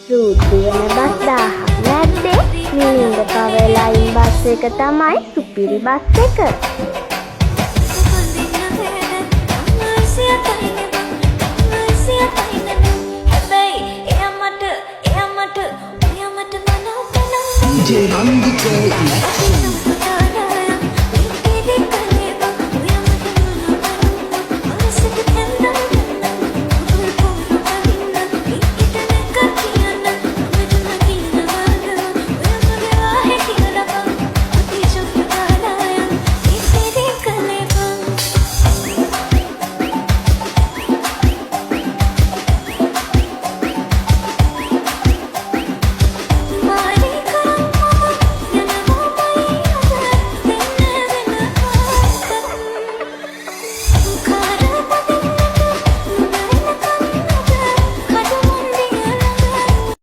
Root දුවන bus 1000ක් මැද්දේ මිලින්ද පවර් ලයින් බස් එක තමයි සුපිරි බස් එක. බඳින්න වේද තාම 28යි නේ බං, තාම 28යි නේ බං. හැබැයි එයා මට, එයා මට, ඔයා මට මනාප නම් DJ Nandika Election.